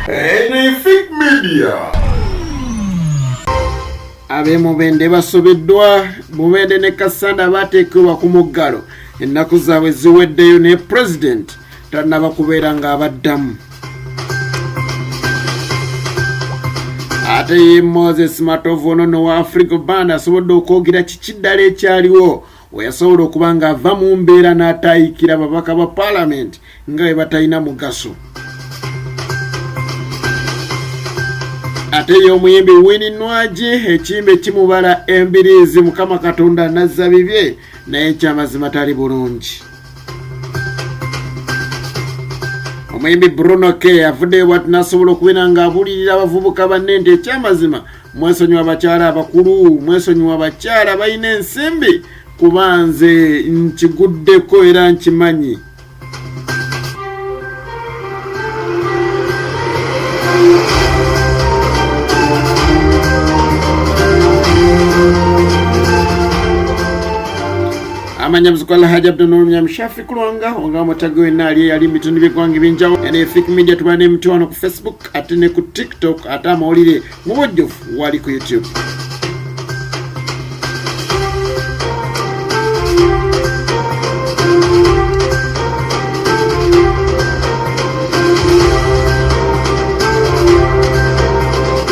Anything Media. Ab'e Mubende basobeddwa. Mubende ne Kassanda bateekebwa ku muggalo, ennaku zaabwe ziweddeyo naye pulezidenti tannaba kubeera ng'abaddamu. Ate ye Moses Matovu ono nowa Africa Band asobodde okwogera kiki ddala ekyaliwo weyasobola okuba ng'ava mu mbeera n'ataayikira ababaka ba paalamenti nga bwe batalina mugaso. Ate ye omuyimbi Winnie Nwagi ekiyimba ekimubala embiriizi Mukama Katonda nazza bibye, naye ekyamazima tali bulungi. Omuyimbi Bruno K avuddeyo bwati n'asobola okubeera ng'abuulirira abavubuka banne nti ekyamazima mwesonyiwa abakyala abakulu, mwesonyiwa abakyala balina ensimbi, kuba nze nkiguddeko era nkimanyi. Amanya muziko Alhaji Abdul Mnyamshafi Kulwanga nga omutagi wenna ali eyali mu bitundu by'eggwanga ebyenjawulo. Eno Fik Media, tuba n'emitwano ku Facebook ate ne ku TikTok, ate amawulire mu bujjuvu wali ku YouTube.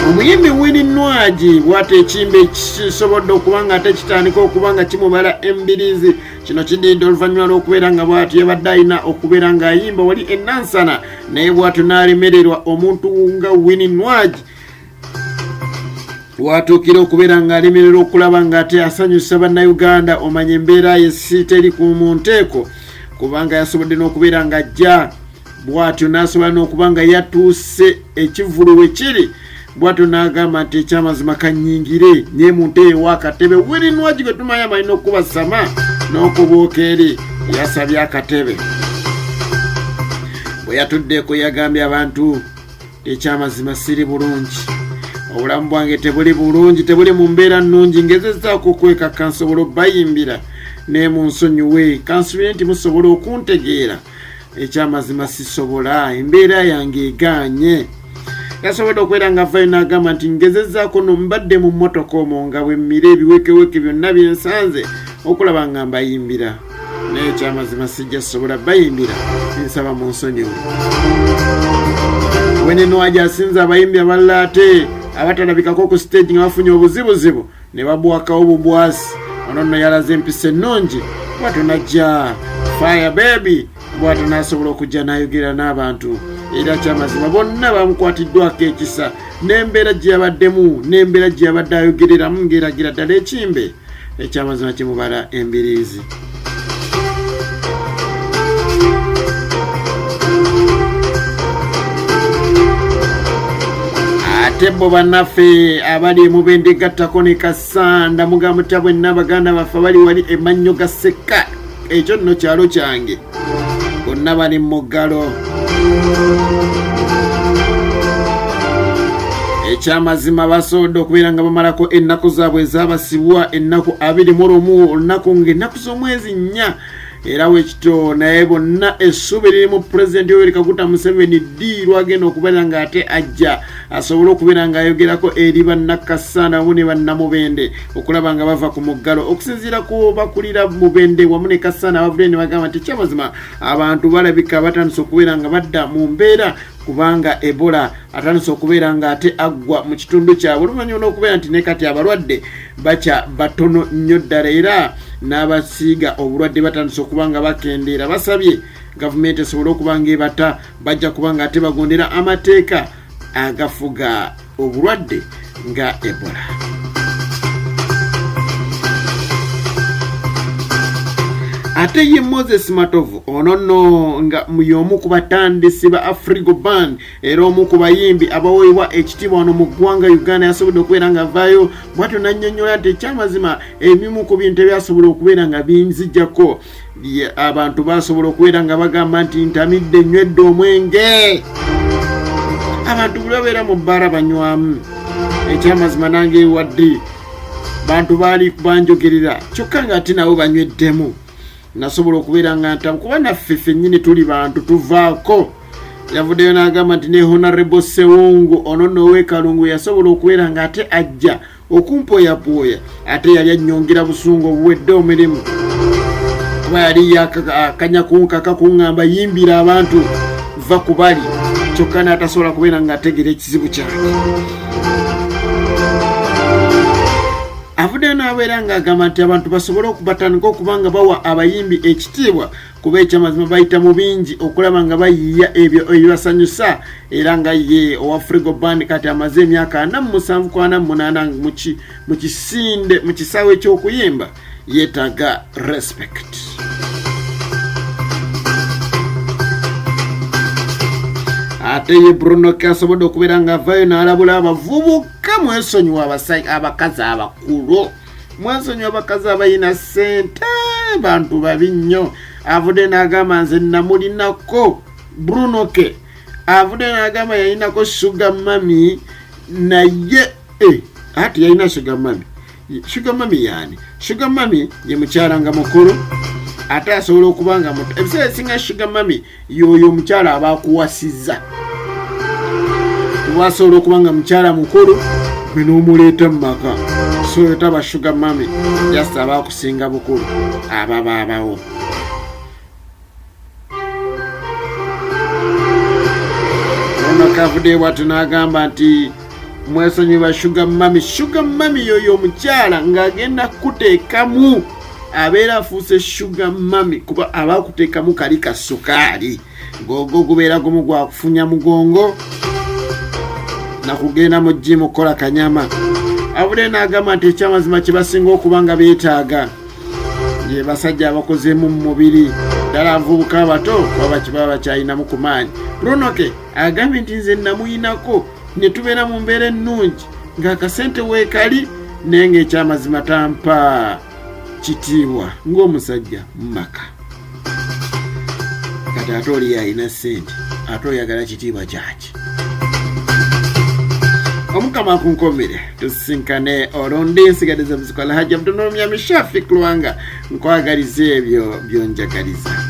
Omuyimbi Winnie Nwagi bw'ati ekimbe kisobodde okuba nga ate kitandika okuba nga kimubala embiriizi. Kino kiddiridde oluvannyuma lw'okubeera nga bw'atyo yabadde alina okubeera ng'ayimba wali e Nansana, naye bw'atyo n'alemererwa. Omuntu nga Winnie Nwagi watuukira okubeera ng'alemererwa okulaba ng'ate asanyusa Bannayuganda, omanya embeera ye si teri ku mu nteeko, kubanga yasobodde n'okubeera ng'ajja bw'atyo n'asobola n'okuba nga yatuuse ekivvulu we kiri, bw'atyo n'agamba nti ekyamazima kanyingire naye mu nteeyo ew'akatebe. Winnie Nwagi gwe tumanyi amalina okukuba sama n'okubuuka eri, yasabye akatebe. Bwe yatuddeeko yagambye abantu, ekyamazima siri bulungi, obulamu bwange tebuli bulungi, tebuli mu mbeera nnungi, ngezezzaako okwekakka nsobole obbayimbira, naye munsonyiwe, kansubire nti musobola okuntegeera, ekyamazima sisobola, embeera yange egaanye. Yasobodde okubeera nga avayo n'agamba nti ngezezzaako no mbadde mu mmotoka omwo nga bwe mmira ebiwekeweke byonna bye nsanze okulaba nga mbayimbira, naye ekyamazima sijja sobola bayimbira, nsaba mu nsonyiwe. Winnie Nwagi asinze abayimbi abalala ate abatalabikako ku siteegi nga bafunye obuzibuzibu ne babwakawo bubwasi. Ono nno yalaze empisa ennungi, bwatyo najja Fire Baby, bwatyo n'asobola okujja n'ayogera n'abantu, era kyamazima bonna bamukwatiddwako ekisa n'embeera gye yabaddemu n'embeera gye yabadde ayogereramu ng'eragira ddala ekimbe ekyamazima kimubala embiriizi. Ate bo bannaffe abali emubende gattako ne Kasanda, mugamba bwenna baganda baffe abali wali emannyo ga Ssekka, ekyo nno kyalo kyange, bonna bali mu muggalo. Ekyamazima basobodde okubeera nga bamalako ennaku zaabwe ezabasibwa, ennaku 21 olunaku ng'ennaku z'omwezi 4, era wekityo naye bonna essuubi liri mu Pulezidenti Yoweri Kaguta Museveni, ddi lwagenda okubeera ng'ate ajja asobole okubeera ng'ayogerako eri bannakasanda wamu ne bannamubende okulaba nga bava ku muggalo. Okusinziira ku bakulira Mubende wamu ne Kasanda, abavuddeyo ne bagamba nti ekyamazima abantu balabika batandise okubeera nga badda mu mbeera, kubanga Ebola atandise okubeera ng'ate aggwa mu kitundu kyabwe, oluvannyuma n'okubeera nti ne kati abalwadde bakya batono nnyo ddala, era n'abasiiga obulwadde batandise okuba nga bakendeera. Basabye gavumenti esobole okuba nga ebata, bajja kuba nga ate bagondera amateeka agafuga obulwadde nga Ebola. Ate ye Moses Matovu ono nno nga y'omu ku batandisi ba Afrigo Band era omu ku bayimbi abaweebwa ekitiibwa wano mu ggwanga Uganda, yasobodde okubeera nga avaayo bwatyo n'annyonnyola nti ekyamazima ebimu ku bintu ebyasobola okubeera nga binzijjako, abantu basobola okubeera nga bagamba nti ntamidde, nywedde omwenge. Abantu buli babeera mu bbaala banywamu, ekyamazima nange wadde bantu baali banjogerera, kyokka nga ate nabo banyweddemu, nasobola okubeera nga ntabu, kuba naffe ffennyini tuli bantu tuvaako. Yavuddeyo n'agamba nti ne Honorable Sewungu ono nno ow'e Kalungu yasobola okubeera ng'ate ajja okumpoyapoya, ate yali annyongera busungu obuwedde omulimu, kuba yali akanya kunkaka kuŋŋamba yimbira abantu va ku bali, kyokka n'atasobola kubeera ng'ategeera ekizibu kyange. Avuddeyo n'abeera ng'agamba nti abantu basobole okubatandika okuba nga bawa abayimbi ekitiibwa, kuba ekyamazima bayita mu bingi okulaba nga bayiiya ebyo ebibasanyusa. Era nga ye owa Frigo Band kati amaze emyaka 47 ku 48 mu kisinde mu kisaawe ky'okuyimba, yeetaaga respect. Ate ye Bruno K asobodde okubeera ng'avaayo n'alabula abavubuka: mwesonyiwa abakazi abakulu, mwesonyiwa abakazi abalina ssente, bantu babi nnyo. Avudde n'agamba nze namulinako. Bruno K avudde n'agamba yalinako sugar mummy, naye ati yalina sugar mummy. Sugar mummy yaani? Sugar mummy ye mukyala nga mukulu ate asobola okuba nga muto. Ebiseera ebisinga sugar mummy yoyo omukyala aba akuwasizza, kuba asobola okuba nga mukyala mukulu gwe n'omuleeta mu maka, so oyo taba sugar mummy, just aba akusinga bukulu. Aba baabawo. Ono kavudde bwatu n'agamba nti mwesonyiwa ba sugar mummy. Sugar mummy yoyo omukyala ng'agenda kukuteekamu, abeera afuuse sugar mummy kuba aba akuteekamu kali ka sukaali gogo gubeera gumu gwakufunya mugongo nakugenda mu gym kukola kanyama. Avudde n'agamba nti ekyamazima kye basinga okuba nga beetaaga ye basajja abakozeemu mu mubiri, ddala abavubuka abato, kuba bakibaba bakyalinamu ku maanyi. Bruno K agambye nti nze namuyinako ne tubeera mu mbeera ennungi ng'akasente weekali, naye ng'ekyamazima tampa kitiibwa ng'omusajja mu maka. Kati ate oli alina ssente, ate oyagala kitiibwa kyaki? Omukama akunkomere, tusisinkane olundi. Nsigadde muziko Alhaji Abdunurumyami Shafik Lwanga, nkwagaliza ebyo byonjagaliza.